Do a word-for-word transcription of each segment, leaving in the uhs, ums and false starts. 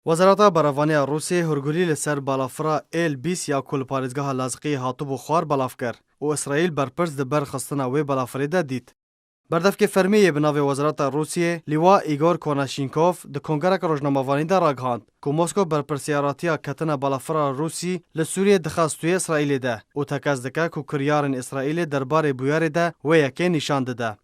Wezareta Berevanî ya Rûsiyê hûrgulî li ser balafira Êl bîst ya ku li parêzgeha Lazqiyê hatibû xwar belav kir û Îsraîl berpirs di ber xistina wê balafirê de dît. Berdevkê fermî yê bi navê Wezareta Rûsiyê, Lîwa Îgor Konaşînkov, di kongereke rojnamevanî de ragihand ku Moskow berpirsiyaratiya ketina balafira Rûsî li Sûriyê dixe stûyê Îsraîlê de û tekez dike ku kiryarên Îsraîlê derbarê bûyerê de wê yekê nîşan dide.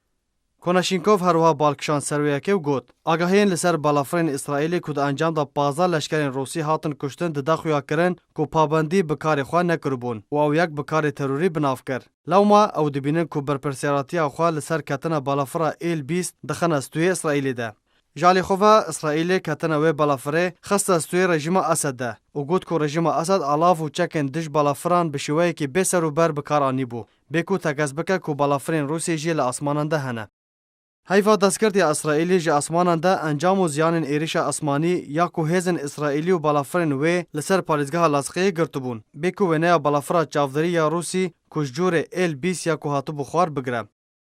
Konaşînkov her wiha bal kişand ser wê yekê û got, agahiyên li ser balafirên Îsraîlê ku di encam de pazdeh leşkerên Rûsî hatin kuştin dide xuya kirin ku pabendî bi karê xwe nekiribûn û ew yek bi karê terorî bi nav kir. Lewma ew dibînin ku berpirsiyaratiya xwe li ser ketina balafira Êl bîst dixine stûyê Îsraîlê de. Ji alî xwe ve Îsraîlê ketina wê balafirê xiste stûyê rejîma Esed de û got ku rejîma Esed alav û çekên dij balafiran bi şêweyekî bê serûber bi kar anîbû, bê ku tekez bike ku balafirên Rûsiyê jî li asmanan de hene. Heyva destgirtiya Îsraîlê ji asmanan de encam û ziyanên êrişa asmanî ya ku hêzên Îsraîlî û balafirên wê li ser parêzgeha Lazqiyê girtibûn, bê ku wêneya balafira çavdêrî ya Rûsî ku ji cûrê Êl bîst ya ku hatibû xwar bigire.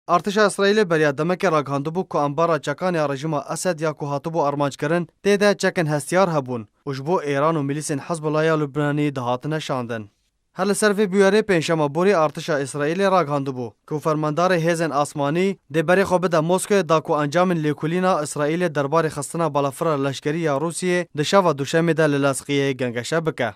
Artêşa Îsraîlê beriya demekê ragihandibû ku embara çekan ya rejîma Esed ya ku hatibû armanckirin, tê de çekên hestiyar hebûn û ji bo Îran û milîsên Hizbullah ya Lubnanî dihatine şandin. Her li ser vê bûyerê pêncşema borî artêşa Îsraîlê ragihandibû ku fermandarê hêzên asmanî dê berê xwe bide Moskoyê da ku encamên lêkolîna Îsraîlê derbarê xistina balafira leşkerî ya Rûsiyê di şeva Duşemê de li Lazqiyê gengeşe bike.